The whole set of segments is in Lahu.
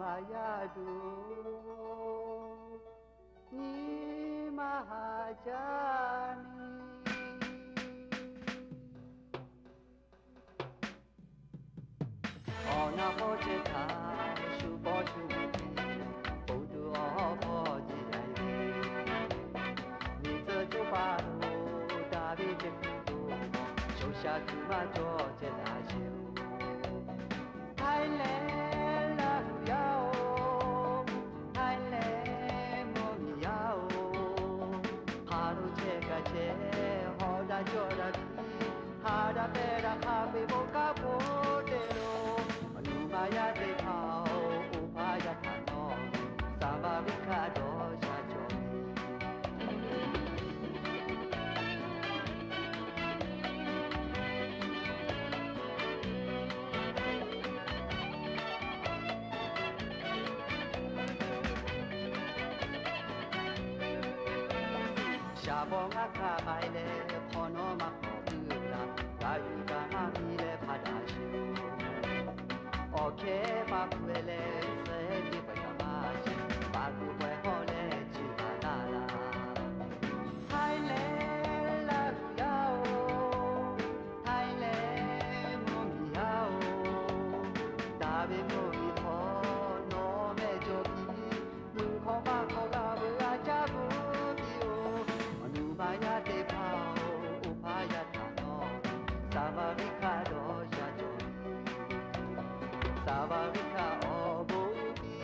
Yaˇ duˬ nyi ma haꞈ jaˇ miˬ. Awˬ na hpawˇ ceh htaꞈ shu pawˇ shu ve tiˉ, bon tuˬ awˬ hpawˇ ce yaꞈ ve. Miˬ tcuh coˇ pa lo daꞈ ve ceh kuˬ to, shoˍ shaˍ tuˬ maˇ cawˬ ceh daꞈ sheˍ-oˬ. Htaiˍ lehˬ Laˇ huˍ yaˇ-oˬ, Htaiˍ lehˬ mvuhˇ miˬ yaˇ-oˬ, ha lo chehˇ kaꞈ chehˇ, hawꞈ daꞈ cawˇ daꞈ piˇ, ha daꞈ pehˇ daꞈ hk'a peu-eˬ bon kaˉ hpoˆ te lo, awˬ nuˬ ma yaˇ teˇ hpaˍ-oˬ, oˇ hpaˇ yaˇ htaꞈ nawˬ saˍ vaˍ viˆ hkaˆ dawˇ sha cawˬ ve. Shaˍ bawˬ ngaˇ hkaˇ k'ai leh hk'awꞈ nawˉ maˇ k'awꞈ puiˉ laˇ, g'a yuˬ kaꞈ maˇ miˬ leh hpaˇ daꞈ sheˍ-oˬ. Awˬ hkehˉ maˇ hpu-e leh suh-e teˇ pawehˬ kaꞈ maˇ sheˍ, paˍ tuˬ pawehˬ hawˇ leh chi kaꞈ taˇ laˇ. Htaiˍ lehˬ Laˇ huˍ yaˇ-oˬ, Htaiˍ lehˬ mvuhˇ miˬ yaˇ-oˬ, daꞈ ve mvuhˇ miˬ hk'awꞈ nawˉ mehˆ cawˬ piˇ, mvuhˇ hk'awꞈ maˇ hk'awꞈ g'a veuˬ g'a caˉ bvuhꞈ piˇ-oˬ. Awˬ nuˬ ma yaˇ teˇ hpaˍ-oˬ, oˇ hpaˇ yaˇ htaꞈ nawˬ saˍ vaˍ viˆ hkaˆ dawˇ sha cawˬ ve, saˍ vaˍ viˆ hkaˆ awˬ bon uˉ piˇ.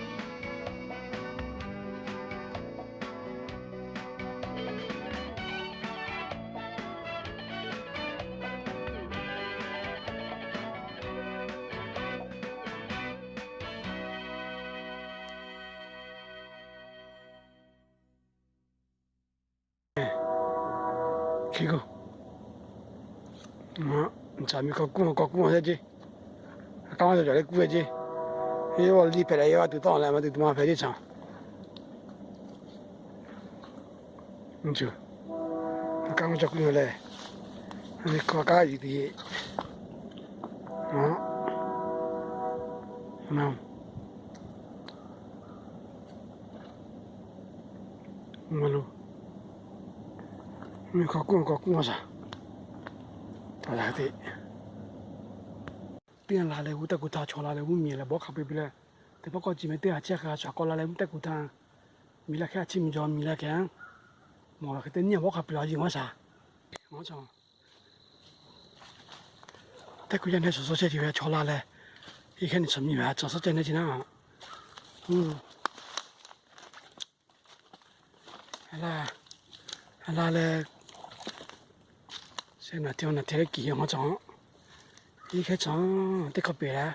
Hk'e k'o, caꞈ miˬ k'awꞈ kuˉ k'awꞈ kuˉ a ceˇ, a k'aˉ maˇ cawˬ cawˬ leh kuˉ ve ceˇ. Yawˇ liˇ hpehꞈ leh yawˇ a tuˬ tawˆ leh maˇ tuˬ tuˬ ma hpehꞈ ceˇ caꞈ. Cuˬ, a k'aˉ maˇ cawˬ kuˉ leh, a k'aˉ yuˬ tuˬ yeˬ. Lo, miˬ k'awꞈ kuˉ k'awꞈ kuˉ a shaˍ. Taˍ yaꞈ teꞈ teˇ g'aˇ la leh g'uˇ tehˆ kuˬ htaˇ chaw la leh g'uˇ miˬ leh bawˇ hk'a peu-e piˇ leh, teˇ pawˆ k'awꞈ ciˬ meh teˇ g'aˇ chehˇ hk'a shaˍ k'awꞈ la leh g'uˇ tehˆ kuˬ htaˇ, miˬ la hk'e a chiˇ miˬ jaw miˬ la hk'e, mawˬ la hk'e teˇ nyiˇ bawˇ hk'a peu-e a yeˬ maˇ shaˍ. Ngaˬ hui tehˆ kuˬ yaˇ neˇ suhˍ suhˍ chehˇ ce ve chaw la leh, iˉ hkehˉ nyi suhˍ miˬ ve a tcuh suhˍ chehˇ neˇ ce naˉ. A la leh, se naˬ te naˬ te leh kiˬ maˇ cawˬ. Iˉ hkehˉ cawˬ teˇ hk'awꞈ peˬ la,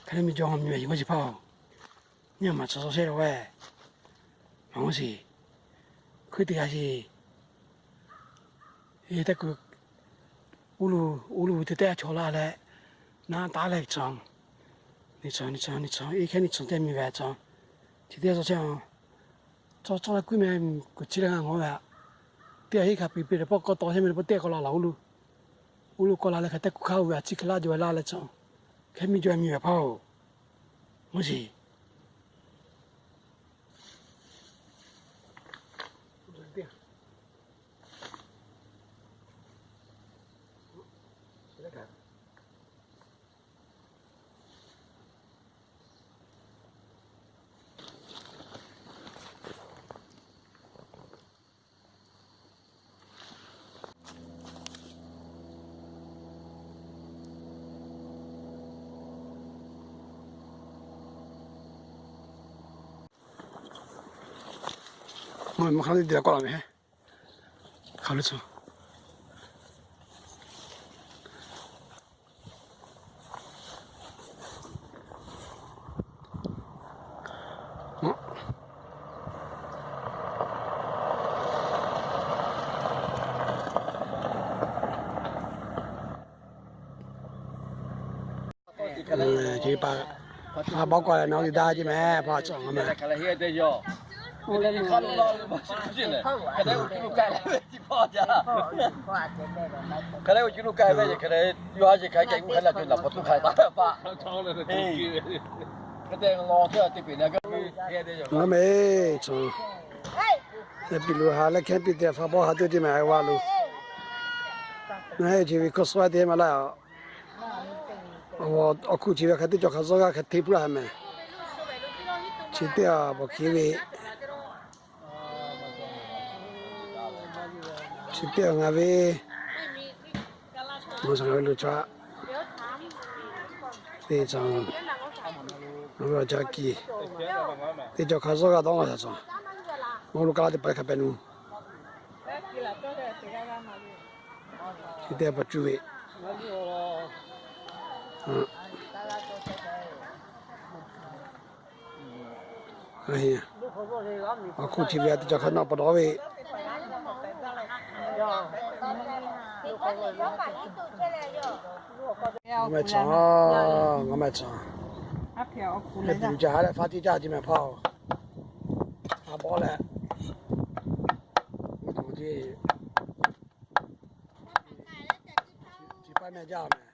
hk'e le miˬ jaw miˬ ve yeˬ maˇ sheˍ hpaˇ-oˬ. Nyiˇ maˬ tcuh suhˍ chehˇ la ve, maˬ g'uˇ sheˍ, hkui teˇ g'aˇ sheˍ. Tehˆ kuˬ uˉ lu, uˉ lu te tehˆ chaw la leh, naˉ taˉ leh cawˬ. Neˇ cawˬ neˇ cawˬ neˇ cawˬ iˉ hkehˉ neˇ cawˬ tehˆ miˬ ve cawˬ. Chi teˇ suhˍ chehˇ-oˬ, cawˬ cawˬ leh kuiˉ meh kuˬ chi leh ngaˬ ngawˬ ve aꞈ. Teˇ g'aˇ heˆ hk'a peu-e piˇ leh pawˆ k'awꞈ taw chehˇ meh le pawˆ teˇ g'aˇ k'awꞈ la laˬ uˉ lu, uˉ lu k'awꞈ la leh hk'e tehˆ kuˬ hk'aˇ ve aꞈ chi hk'e laˇ jaw ve laˇ leh cawˬ. Hkehˉ miˬ jaw miˬ ve hpaˇ-oˬ, g'uˇ sheˍ. Mvuhˇ miˬ hk'aˬ le te k'awꞈ la meh, hk'aˬ le cawˬ. Chi pa, a bawˇ k'aw leh nawˬ hui daˇ ceˇ meh, pa cawˬ ngaˬ meh. Hk'e leh uˉ cuˇ nuˇ k'ai ve, hk'e leh yawˇ a sheˍ hk'aˬ hk'e k'oˆ hk'e leh tuˬ naˬ hpaw tuˇ hk'ai taˍ pa. Ngaˬ meh, piˇ luˬ ha leh hkehˉ piˇ te htaꞈ fa bawˆ ha tuˬ te meh, a va lo. Ngaˬ hui chi ve hkawˇ suh a te maˇ laˇ. Awˬ hkuˇ chi ve hk'a teˇ cawˬ hk'a zuhˇ g'aˇ hk'a hteˇ puiˉ la ha meh. Chi teˇ a bawˬ hkiˉ ve, chi teˇ a ngaˬ ve, ngaˬ ve lo chaw, teˇ cawˬ, ngaˬ ve awˬ ca kiˬ, teˇ cawˬ hk'a zuhˇ g'aˇ dawˇ ngaˬ shaˍ cawˬ. Ngaˬ lo ka la teˇ pa hk'a pehꞈ nu. Chi teˇ a paˍ cuˇ ve, awˬ hkuˇ chi ve a teˇ cawˬ hk'a naˆ pa dawˇ ve, ngaˬ meh caˬ, ngaˬ meh caˬ. Hk'e te lu ca ha leh faˉ teˇ caˇ ce meh hpaˇ-oˬ. A bawˆ leh, chi paˇ meh jaˇ meh.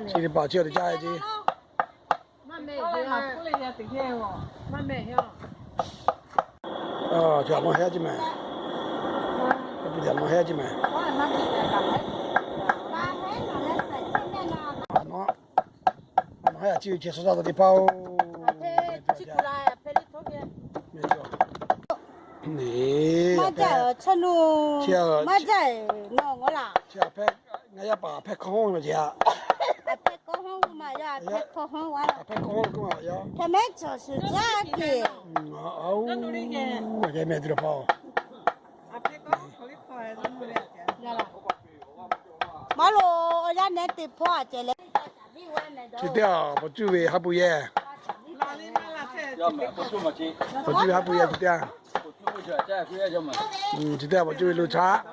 Chi teˇ hpaˍ chi awˬ te caˇ ce. Chi a maˇ heˆ ce meh. Maˇ heˆ ce meh. A, a maˇ heˆ a chi ve chi suh caˇ taw teˇ hpaˇ-oˬ. Maˇ jaˇ, maˇ jaˇ, nawˬ ngaˬ laˬ. Chi a hpehˇ, ngaˬ yaˇ paˍ hpehˇ hkawˇ hawˉ ve ce a. Hpehˇ hkawˇ hawˉ ve ma yaˇ, hpehˇ hkawˇ hawˉ ve, hpehˇ hkawˇ hawˉ ve, hk'e mehˉ cawˬ suhˍ jaˇ ke. Meh tuˬ la hpaˇ-oˬ. Maˇ loˍ, awˬ yanˇ nehˉ te hpawˇ a ceh leh. Chi teˇ a bawˬ cuˇ ve haˉ pu yehˇ. Bawˬ cuˇ ve haˉ pu yehˇ chi teˇ a. Chi teˇ a bawˬ cuˇ ve lo chaꞈ.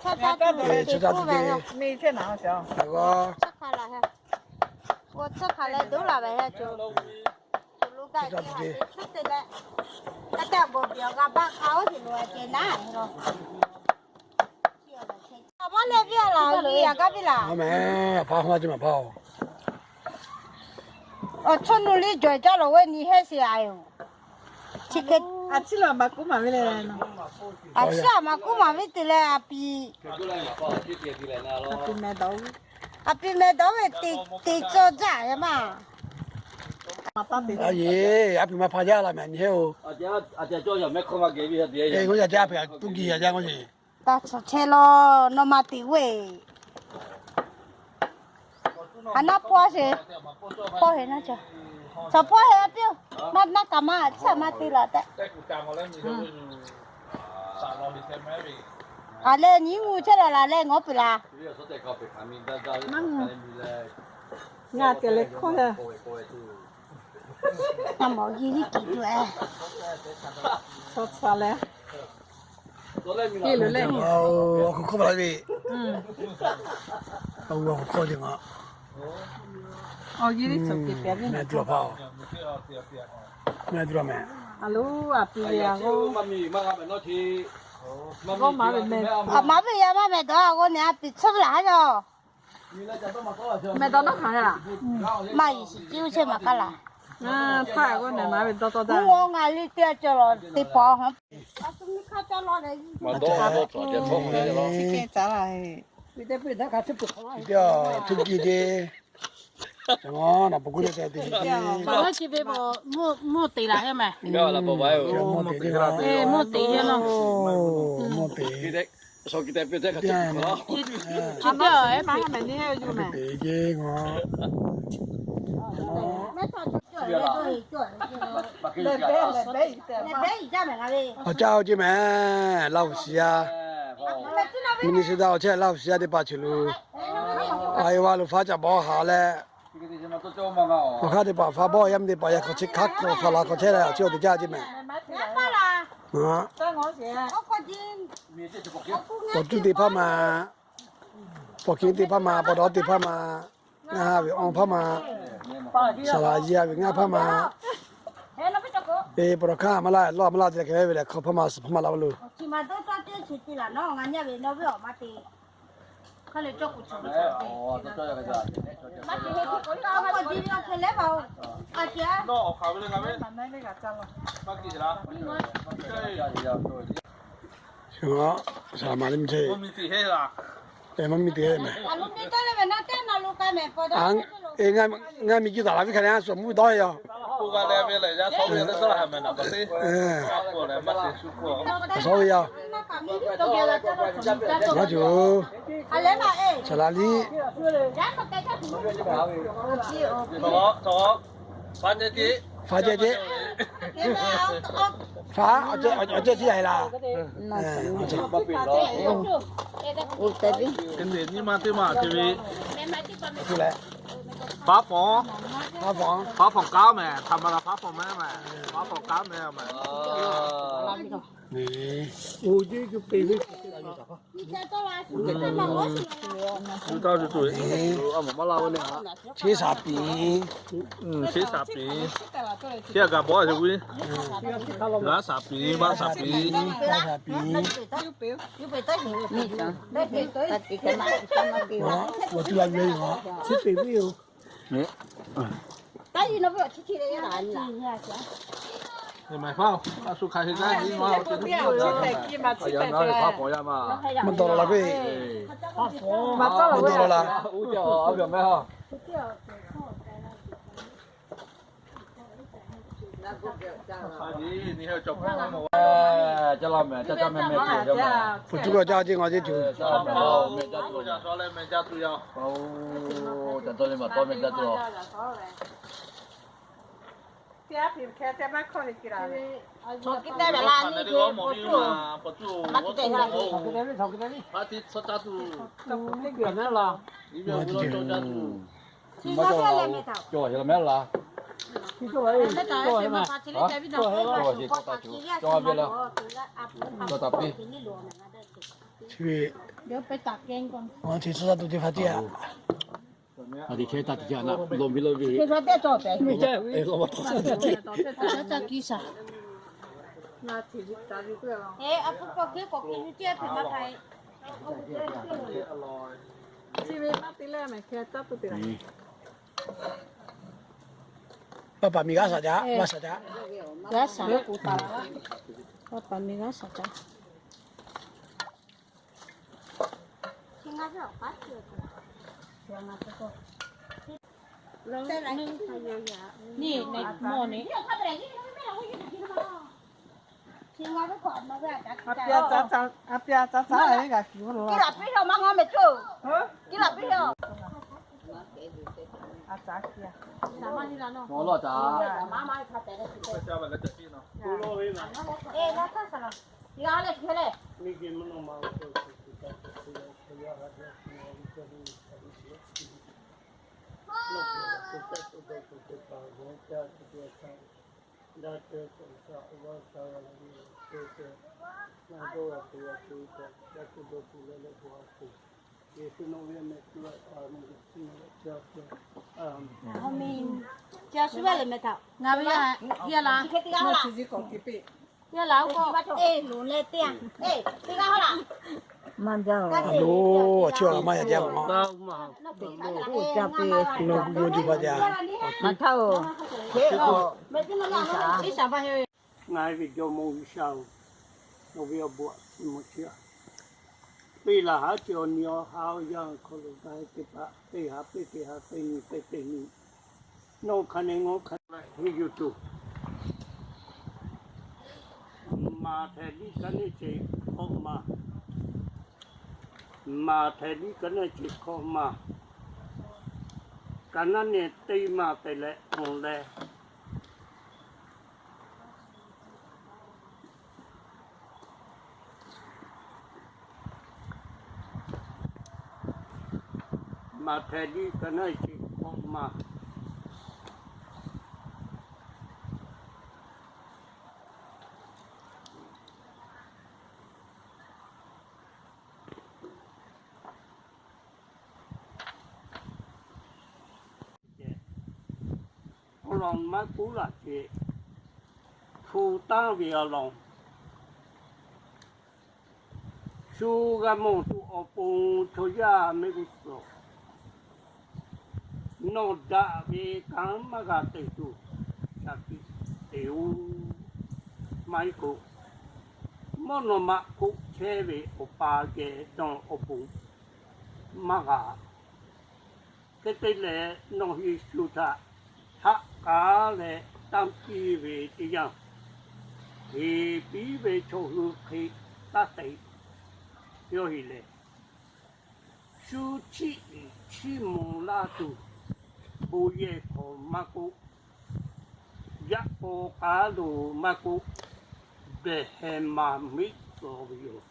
Chaꞈ te, g'aw. Awˬ meh, a pa hma ce maˬ hpaˇ-oˬ. Awˬ chawˇ nu liˇ jawˬ jaˇ lawˬ ve nyi heˆ sheˍ a yoˬ. Chi hk'e, a ciˉ a maˍ kuˉ maˍ ve te leh a piˍ, a piˍ meh dawˇ ve teˇ cawˇ jaˇ yaˇ maˇ. A yeˬ, a piˍ maˇ hpaˇ jaˇ la meh nyi heˆ-oˬ. Eˬ, k'oˆ yaˇ jaˇ a piˍ tuˇ giˬ yaˇ jaˇ k'oˆ ce. Taˇ chaw chehˇ lawˬ, nawˬ maˇ te ve. A naˆ pawˇ sheˍ, pawˇ heˆ naˆ ca, chaw pawˇ heˆ a piˇ-oˬ. Maˇ naˆ kaꞈ maˇ chiˇ a maˇ te laˬ tehꞈ. A leh nyi mvuh chehˇ la laˬ leh ngawˉ peuˬ laˬ. Ngaˬ te leh hkawˇ leh. A mawˬ ji liˇ kiˬ tuˬ e. Chaw chaw leh, awˬ hk'aw hkawˇ la ve. Awˬ hk'aw hkawˇ ce ma. Awˬ ji liˇ cawˬ ke pehꞈ ve meh tuˬ a hpaˇ-oˬ. Meh tuˬ a meh. A lo, a piˍ ve a g'aˇ. G'aˇ maˍ ve meh. A maˍ ve yaˇ maˇ meh dawˇ a g'aˇ nehˬ a piˍ tsuhˇ laˬ haˉ yaˇ. Meh dawˇ nawˉ hkanˍ ve laˬ. Maˇ yeˬ shiˍ ciˉ uˇ chehˇ maˍ k'aˉ laˬ. Htaˇ g'aˇ nehˬ maˍ ve dawˇ tawˇ daꞈ. Mvuhˇ g'awˇ ngaˬ liˇ teˇ a cawˬ lawˬ teˇ pawˍ hawˉ. Chi kehˉ caˉ laˇ. Tuˇ kiˇ ce. Naˬ pu kuˉ te te. Chi ve mvuhˇ teˍ laˬ heˆ meh. Mvuhˇ teˍ, mvuhˇ teˍ. Chi teˇ a, teˇ ce ngaˬ. Awˬ caˇ oˇ ce meh, Laˇ huˍ shiˍ yaˇ, Minnesota awˬ chehˇ Laˇ huˍ shiˍ yaˇ teˇ hpaˍ chi lo, Iowa lo faˉ caꞈ bawˆ haˍ leh, awˬ hk'aˇ teˇ hpaˍ faˉ bawˆ yaˇ miˇ teˇ hpaˍ yaˇ hk'aw chehˇ hk'aˉ hk'aw saˍ laˍ hk'aw chehˇ leh, a chi awˬ te caˇ ce meh. Awˬ cuˇ teˇ hpaˇ ma, paw hkiˉ teˇ hpaˇ ma, paw dawˉ teˇ hpaˇ ma, ngaˇ ha ve awˬ hpaˇ ma, saˍ laˍ yaˇ ve ngaˇ hpaˇ ma, Te pa taw hk'aˇ maˇ laˇ, lawˇ maˇ laˇ te leh hk'e ve lehˬ, hk'aw hpawˇ maˇ suhˍ hpawˇ maˇ laˇ ve lo. Ngaˬ miˬ jiˇ taˍ la ve hk'a leh, a shu mvuhˇ dawˇ ve yoˬ. Sawˉ ve yoˬ. Ngaˬ cuˬ, saˍ laˍ liˇ. Faˍ ceh ceh, faˍ, awˬ ceh tiˉ a laˬ. Nyi ma teˇ ma te ve. Paˉ fawˬ, paˉ fawˬ kanˉ mehˬ, htaꞈ ma la paˉ fawˬ mehˬ mehˬ, paˉ fawˬ kanˉ mehˬ mehˬ. Cheˇ shaˍ piˍ, cheˇ shaˍ piˍ, cheˇ a gaˬ bawˆ a ve, g'aˇ shaˍ piˍ, maˇ shaˍ piˍ, Maˇ dawˬ la ve, maˇ dawˬ la. Hpu tuˬ kaꞈ jaˇ ceˇ, ngaˬ ceˇ tuˬ. Paˇ paˍ miˬ g'aˇ shaˍ jaˇ, g'aˇ shaˍ jaˇ. Paˇ paˍ miˬ g'aˇ shaˍ jaˇ. Ngaˬ ve yaˇ, yaˇ laˬ, yaˇ laˬ oˇ k'o, e, loˍ leh teˇ yanˇ, e, teˇ g'aˇ laˬ. Maˇ jaˇ-oˬ. Loˬ, chi a maˇ yaˇ jaˇ-oˬ. Oˇ ca pe, loˬ, loˬ juˬ baˬ jaˇ. Maˇ htaˇ-oˬ. Hk'e-oˬ. Ngaˬ hui ve Jawˇmawˇ G'uiˬsha-oˬ, nawˬ ve awˬ bon aꞈ chi mawˬ chehˇ-a. Peˇ laˬ haˉ ceh awˬ nyi awˬ ha awˬ yanˇ awˬ hk'aw lo ngaˬ hui teˇ hpaˍ teˇ ha peˇ teˇ ha teˇ nyi teˇ teˇ nyi, nawˬ hk'aˬ ne ngaˬ hk'aˬ ne leh henˇ yuˬ tuˬ, maˍ htehꞈ liˇ ka neˇ ceh hkawꞈ ma, maˍ htehꞈ liˇ ka neˇ ceh hkawꞈ ma, ka naˉ neˇ teˇ maˬ te leh awˬ leh, maˍ htehꞈ liˇ ka naˉ ceh hkawꞈ ma. Awˬ lawn maˇ k'oˆ laˬ ceh, Hpu tanˉ ve awˬ lawn, shu g'a mawˬ tuˬ awˬ pon chaw yaˇ mehˆ g'uˇ suhˍ nawˬ daꞈ ve kanˉ maˇ g'a te tuˬ, shaˍ tiꞈ te-oˬ. Maˇ heˆ k'o, mvuhˇ naw ma hk'oˆ chehˇ ve awˬ pa geh dawˇ awˬ bon maˇ g'a. Hk'e te leh, nawˬ Yeˍsuˆ htaꞈ haꞈ k'aˉ leh tanˇ piˇ ve teˇ yanˇ, heˍ piˇ ve chaw hui hk'e taˇ te. Yawˇ hui lehˬ, shu chiˇ chiˇ mvuh laˇ tuˬ, bon yehˬ hk'aw maˇ k'oˆ, yaꞈ k'aw k'aˉ lo maˇ k'oˆ, behˬ heh ma miˆ tcuh ve yoˬ.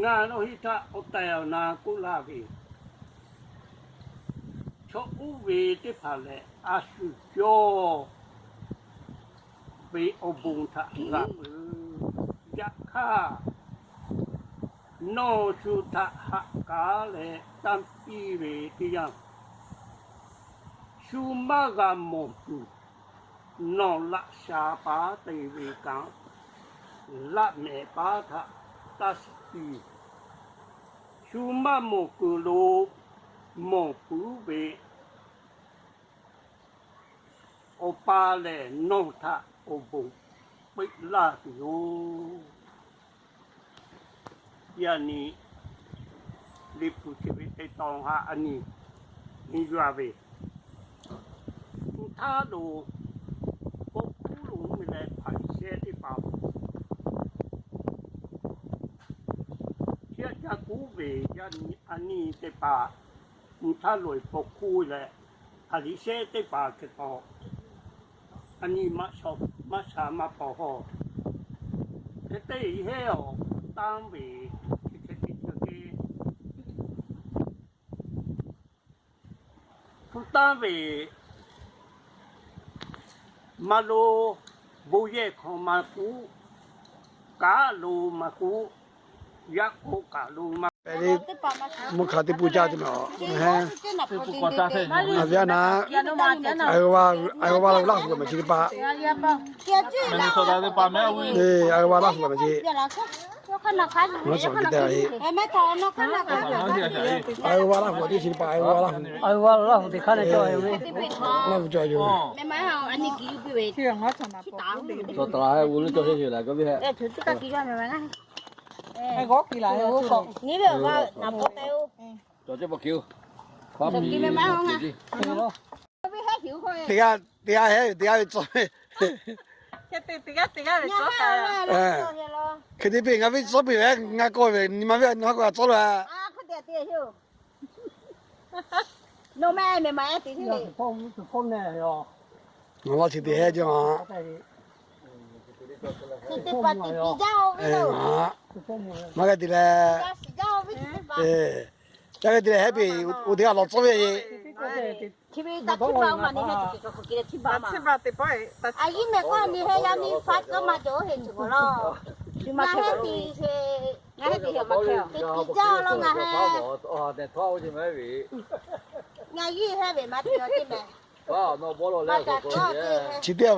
Ngaˬ nawˬ hui htaꞈ awˬ tehˬ awˬ na k'oˆ laˇ ve, chaw oˇ ve teˇ hpaˍ lehˬ, a shu cawˇ ve awˬ bon htaꞈ g'a peuˬ. Yaꞈ hk'aˇ, nawˬ shu htaꞈ haꞈ k'aˉ leh tanˇ piˇ ve teˇ yanˇ, shu maˇ g'a mawˬ tuˬ, nawˬ laꞈ sha paˉ te ve kanˉ, laꞈ mehˍ paˉ htaꞈ taˇ shiˍ piˇ. Shu maˇ mawˬ kuiˬ lo mawˬ puiˉ ve Awˬ pa lehˬ, nawˬ htaꞈ awˬ bon peꞈ laˇ tuˬ yoˬ. Yaꞈ nyi Liꞈ hpu chi ve teˇ tawn haꞈ a nyi nyi yuˬ a ve, htaˇ lo paw hkuˇ lo mvuhˇ miˬ leh Hpaˍriˍsehˇ teˇ hpaˍ chi aꞈ ca kuˉ ve yaꞈ nyi a nyi teˇ hpaˍ, htaˇ lo paw hkuˇ leh Hpaˍriˍsehˇ teˇ hpaˍ hk'e taw, a nyi maˇ sha maˇ hpaw hawˇ. Hk'e te hehˉ awˬ tanˇ ve, chi hk'e te ceuˬ te hpu tanˇ ve, maˇ lo bon yehˬ hk'aw maˇ k'oˆ, kaˉ lo maˇ k'oˆ, yaꞈ k'aw kaˉ lo maˇ k'oˆ, mvuhˇ hk'a teˇ pun caˇ te ma, a ve a na, a g'aˇ va lo Laˇ huˍ mehˍ chi teˇ hpaˍ, a g'aˇ va Laˇ huˍ mehˍ chi, a g'aˇ va Laˇ huˍ teˇ chi teˇ hpaˍ, a g'aˇ va Laˇ huˍ, a g'aˇ va Laˇ huˍ teˇ hk'aˇ na cawˬ ve, Laˇ huˍ cawˬ yoˬ. Teˇ g'aˇ teˇ g'aˇ hehˉ ve teˇ g'aˇ ve tcuhˉ, hk'e te piˇ ngaˬ ve tcuhˉ piˇ ve, ngaˬ kawˇ ve nyi ma ve nyi ma k'o a tcuhˉ lo a. Nawˬ laˇ chi teˇ hehˉ jaˇ ma. Maˇ g'a te leh, ca g'a te leh hehˉ piˇ, oˇ teˇ g'aˇ lawˬ tcuhˉ ve. Chi teˇ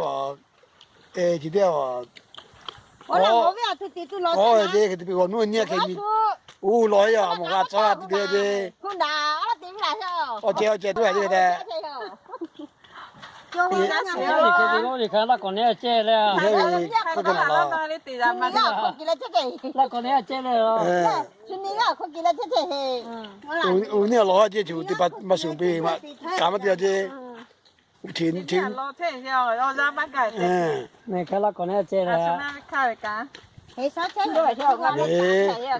g'aˇ, chi teˇ g'aˇ, k'awˇ ve ce hk'e te piˇ g'awˬ nuˇ nyi hk'e nyi, uˉ lawˬ yaˇ mawˬ g'a tcuhˉ g'a te te ce. Awˬ ceh awˬ ceh tuˬ a ce tehꞈ. Laˇ kawꞈ nehˉ ceh leh, laˇ kawꞈ nehˉ ceh leh, uˉ nehˉ lawˬ ce ce teˇ hpaˍ maˇ shuˍ piˇ, kaꞈ maˇ te a ce. Uˉ hti hti, nehˬ hk'e laˇ kawꞈ nehˉ ceh leh,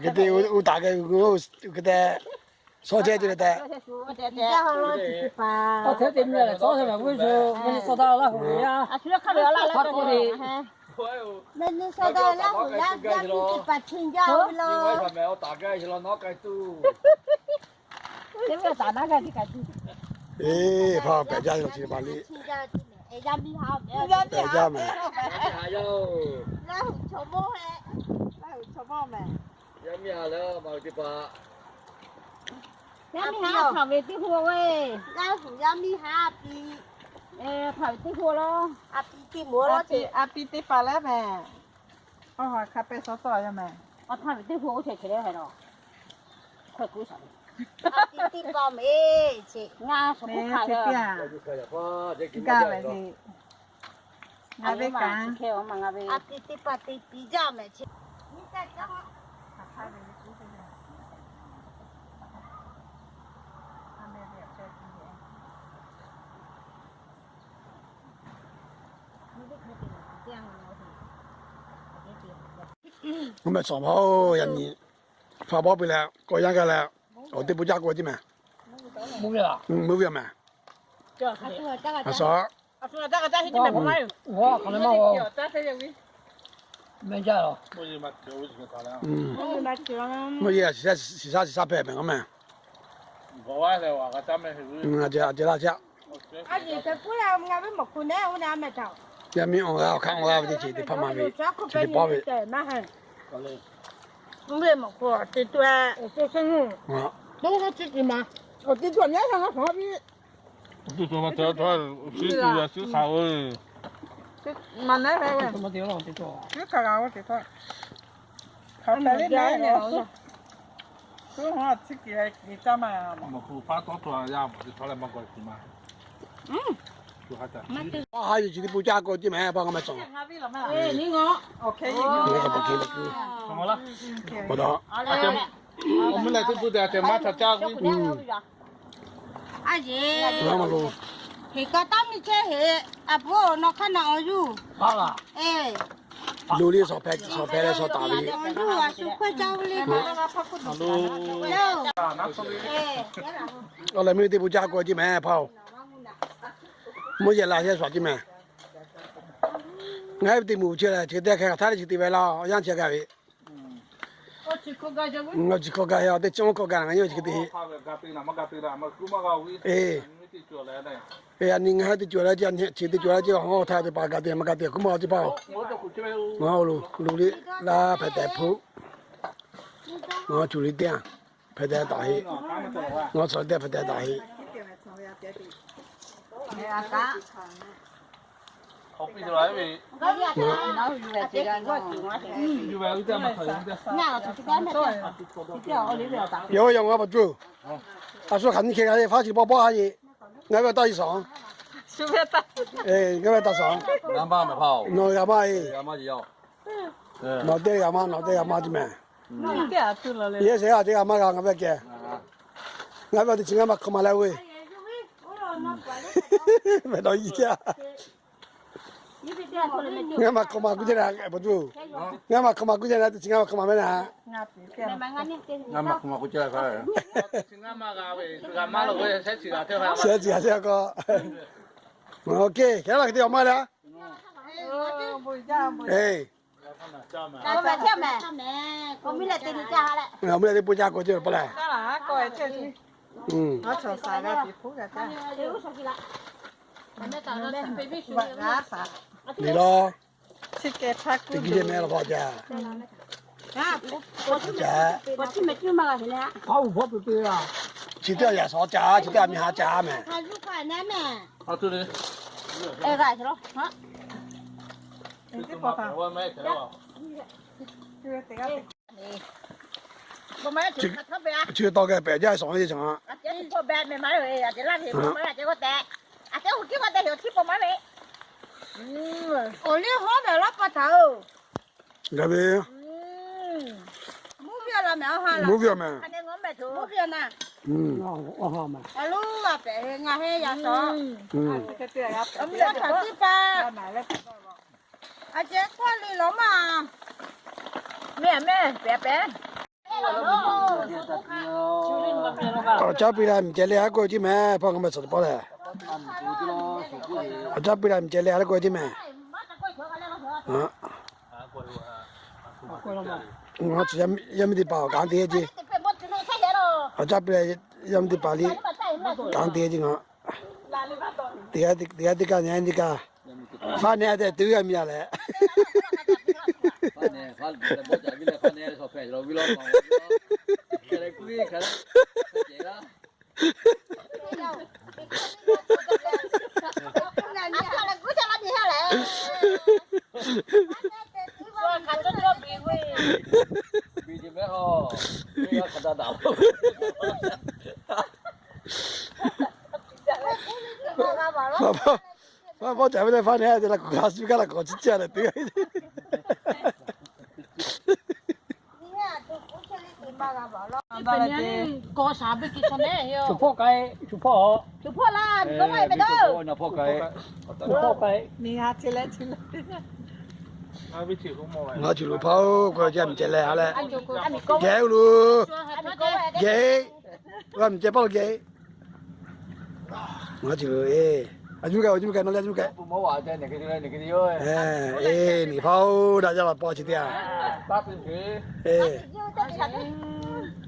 hk'e te uˉ taˍ k'ai hk'e te, shawˉ chehˇ ce leh tehꞈ. Awˬ hk'e te mvuhˇ leh tcuhˉ ve g'uˇ shuˍ ve nyi sawˇ htaˇ Laˇ huˍ ve yaˇ, hk'a k'oˆ le. Eˬ, hpa pehˬ jaˇ yoˬ, chi ma le. Pehˬ jaˇ mehˍ. Yaˇ miˇ haˉ leh maˇ teˇ hpaˍ, yaˇ miˇ haˉ htaꞈ ve teˇ hu ve, Laˇ huˍ yaˇ miˇ haˉ piˇ. Htaˇ ve teˇ hpu lo, a pi teˇ hpu a pi teˇ pa leh mehˬ. Awˬ ha hk'a pehˇ sawˉ tawˆ yaˇ mehˬ. Awˬ htaˇ ve teˇ hpu oˇ chehˇ chehˇ le haiˬ lo. Hk'e kuˬ shaˍ le. A pi teˇ pa mehˬ ce. Ngaˬ shuˍ hk'oˆ hk'a le. Gaˇ ve le. Ngaˬ ve kaꞈ. A pi teˇ pa te pi jaˇ mehˬ ce. Mehˆ shawˍ ma oˬ, yaꞈ nyi fa bawˆ piˇ leh k'awꞈ yanˇ gaˇ leh, awˬ teˇ bon jaˇ k'oˆ ve tiˉ mehˬ. Mvuhˇ ve mehˬ. A shawˍ. Mvuhˇ yeˬ shiˍ shaˉ shiˍ shaˉ hpehꞈ mehˬ k'o mehˬ. A ceh laˇ caˇ. Yaˇ miˇ awˬ g'aˇ awˬ hk'aˇ awˬ g'aˇ ve teˇ ceuˬ teˇ hpaˍ ma ve, ceuˬ teˇ pawˆ ve. Mvuhˇ ve mawˬ hk'o te to, to chi tiꞈ ma, awˬ te to nyaˉ shaˍ g'a hk'aˬ ve. Awˬ te to ma te, awˬ te to, awˬ te to yaꞈ shiˉ hk'aˬ ve. Ma nehˉ ve, shiˉ hk'aˬ g'a ve te to. Hk'aˬ hpehꞈ le nehˉ ve. Suˉ ha chi kiˬ kiˬ caˇ ma. Mawˬ hk'u paˉ tawˉ to yaˇ mawˬ te htawˇ leh maˇ gawˬ tuˬ ma. Paˇ ha yuˬ chi teˇ pun caˇ k'o ceˇ mehˬ, paˇ ngaˬ mehˬ cawˬ. Awˬ hk'e, awˬ hk'e, awˬ hk'e. Awˬ mehˬ teˇ pun te a ceh maˇ htaꞈ caˇ k'o. A yeˬ, heˍ kaꞈ taˇ miˇ chehˇ heˍ, a pu nawˬ hk'aˇ na awˬ yuˬ. Luˬ liˇ shawˍ hpehꞈ, shawˍ hpehꞈ leh shawˍ taˍ ve. Awˬ yuˬ a shu hk'aˇ caˇ ve le. Awˬ leh meuˇ teˇ pun caˇ k'o ceˇ mehˬ hpaˇ oˬ. Mvuhˇ yeˬ la shehˍ shuˍ ceˇ mehˬ. Ngaˬ hui ve teˇ moˍ chi lehˬ, chi teˇ hkeh hk'aˬ htaˇ le chi te ve laˇ, awˬ yanˇ chi gaˇ ve. Ngaˬ chi hkawˇ gaˇ heˆ, teˇ chi oˇ hkawˇ gaˇ ngaˬ nyi chi hk'e te. Eˬ, yaꞈ nyi ngaˬ hui teˇ cawˬ la ceˇ, chi teˇ cawˬ la ceˇ, awˬ htaˇ teˇ hpaˍ gaˬ te maˇ gaˬ te kuˉ maˇ g'a ceˇ hpaˇ oˬ. Ngaˬ luˬ liˇ laˇ hpehꞈ tehꞈ hpuˆ. Ngaˬ cuˬ liˇ teˇ a hpehꞈ tehꞈ taˍ heˆ. Ngaˬ shawˍ liˇ teˇ a hpehꞈ tehꞈ taˍ heˆ. Yawˇ yaˇ ngaˬ pa cuˇ. A shu hk'aˬ nyi hkeh g'a le, faˉ chi pawˆ pawˆ a yeˬ. Ngaˬ ve taˇ yi shawˍ. Ngaˬ ve taˇ shawˍ. Nawˬ g'a maˇ e. Nawˬ teˇ g'a maˇ, nawˬ teˇ g'a maˇ ceˇ mehˬ. Yehˇ shehˍ a teˇ g'a maˇ g'a ngaˬ ve keh. Ngaˬ ve teˇ chi ngaˇ ma hk'aw ma leh ve. Mehˬ dawˇ yi a. Ngaˇ ma hk'aw ma kuˇ ceˇ na, ngaˇ ma hk'aw ma kuˇ ceˇ na, teˇ chi ngaˇ ma hk'aw ma mehˬ na. Shehˍ chi a teˇ k'o. Oˇ hkeh hkeh laˇ hk'e te awˬ maˇ le. Awˬ meh teˇ pun caˇ k'o ceˇ pa lehˬ. Liꞈ law. Teˇ kiˇ ceˇ mehˬ law k'aw caˇ. Caˇ. Chi teˇ g'aˇ yaꞈ shawˍ caˇ, chi teˇ g'aˇ miˇ ha caˇ mehˬ. Chi tawˇ geh pehꞈ jaˇ shawˍ ve cawˬ. Awˬ liˇ hawˉ mehˬ laˇ pa htaꞈ oˬ. Gaˬ ve. Mvuhˇ viˇ a mehˬ, mvuhˇ viˇ a mehˬ. Mvuhˇ viˇ a na. Awˬ loˉ a pehꞈ ngaˬ heˆ yaꞈ shawˍ. Awˬ mvuhˇ viˇ a htaꞈ tiˉ pa. A ceh k'oˆ le lawˬ maˇ. Mehˬ mehˬ pehꞈ pehꞈ. Awˬ caˉ piˇ la miˬ ceh le a k'oˆ ve ceˇ mehˬ, hpaˇ ngaˬ mehˬ shawˍ teˇ pawˆ lehˬ. Awˬ caˉ piˇ la miˬ ceh le a k'oˆ ve ceˇ mehˬ. Yaˇ miˇ teˇ hpaˍ awˬ kanˉ te ceˇ. Awˬ caˉ piˇ la yaˇ miˇ teˇ hpaˍ liˇ kanˉ te ceˇ ngaˬ. Teˇ g'aˇ teˇ kaˇ nyi teˇ kaˇ. Faˉ nehˬ tehꞈ tuˬ g'a miˬ a lehˬ. Faˉ bawˆ caˍ ve leh faˉ nehˬ te la kuˬ g'a suh gaˇ la k'awꞈ ciˇ ciˇ leh te. Ngaˬ cuˬ lo hpaˇ-oˬ, k'o ca miˬ ceh leh a leh, geh-o lo, geh, g'a miˬ ceh paˇ lo geh. Ngaˬ cuˬ lo e, a cuˬ kaꞈ, a cuˬ kaꞈ, nawˬ leh a cuˬ kaꞈ. E, niˬ hpaˇ-oˬ, daꞈ jaˇ la paw chi teˇ a. E,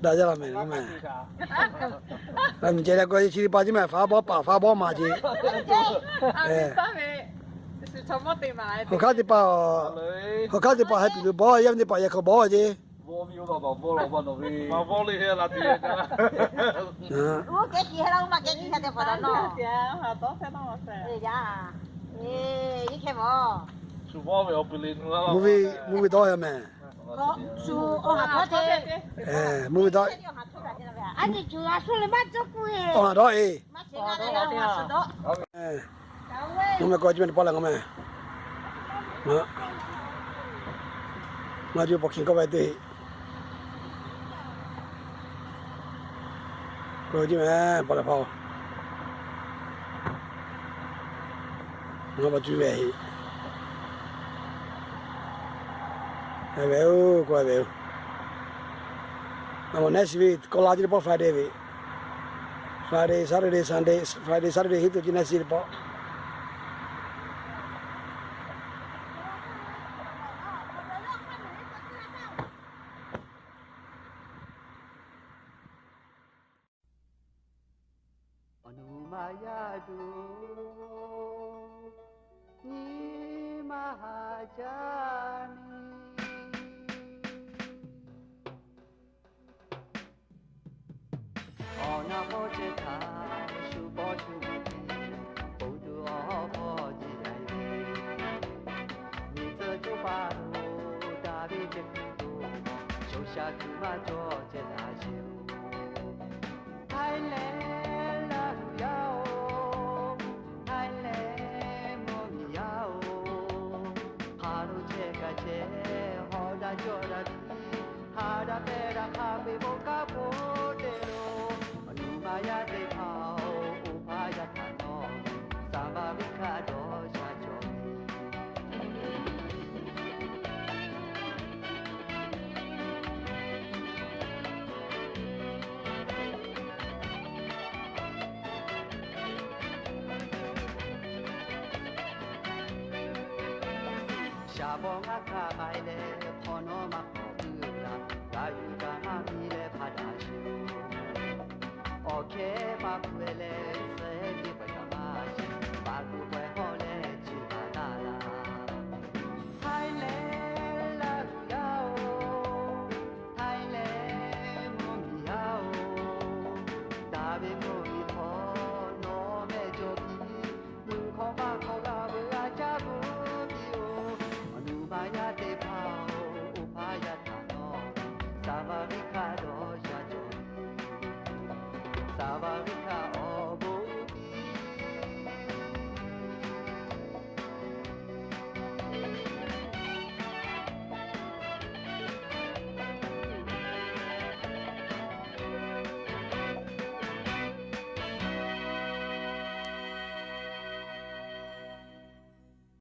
daꞈ jaˇ la mehˬ k'o mehˬ. G'a miˬ ceh leh k'o chi teˇ paˍ ceˇ mehˬ, faˉ bawˆ paˍ faˉ bawˆ maˍ ceˇ. Hawˬ hk'aˉ teˇ paˍ, hawˬ hk'aˉ teˇ paˍ heh piˍ lo bawˆ, yaˇ ve teˇ paˍ yaꞈ hk'aw bawˆ ceˇ. Mvuhˇ ve dawˇ yaˇ mehˬ. Mvuhˇ ve dawˇ. Awˬ ha dawˇ e. Ngaˬ meh k'o chi meh teˇ pawˆ leh ngaˬ meh. Ngaˬ cuˬ pawˬ hkiˬ kawˆ ve teˇ. K'o chi meh pawˆ leh hpaˇ-oˬ. Ngaˬ pa cuˬ ve heˆ. Ve-oˬ, k'oˆ ve-oˬ. Ngaˬ mawˬ next week kawˆ la ceˇ teˇ pawˆ Friday ve. Friday, Saturday, Sunday, Friday, Saturday heˆ tuˬ ceˇ next week teˇ pawˆ. Awˬ nu ma yaˇ duˬ nyi ma haˍ jaˇ miˬ. Awˬ na pawˇ ceh htaꞈ shu pawˇ shu ve, bon tuˬ awˬ hawˉ pawˇ ceh yaꞈ ve, miˬ tcuh coˇ pa lo daꞈ ve ceh tuˬ, shoˍ shaˍ tuˬ maˇ cawˬ ceh daꞈ sheˍ-oˬ. Thailand laˇ huˍ yaˇ-oˬ, Thailand mvuhˇ miˬ yaˇ-oˬ, hk'a lo chehˇ kaꞈ chehˇ, hawꞈ daꞈ cawˬ daꞈ tiˉ, ha daꞈ pehˬ daꞈ hk'a peu-eˬ bon kanˉ hpfuhˇ te lo, awˬ nu ma yaˇ teˇ hpaˍ-oˬ, oˇ hpaˇ yaˇ htaꞈ nawˬ, saˍ baˍ venˇ hkanˇ dawˇ sha cawˬ ve. Shaˍ bawˬ ngaˇ hkanˇ k'ai leh hk'awꞈ nawˉ maˇ hk'awꞈ puiˉ laˬ, g'a yuˬ g'a maˇ miˇ leh hpaˇ daꞈ sheˍ-oˬ. Awˬ hkehˉ maˇ hpu-e leh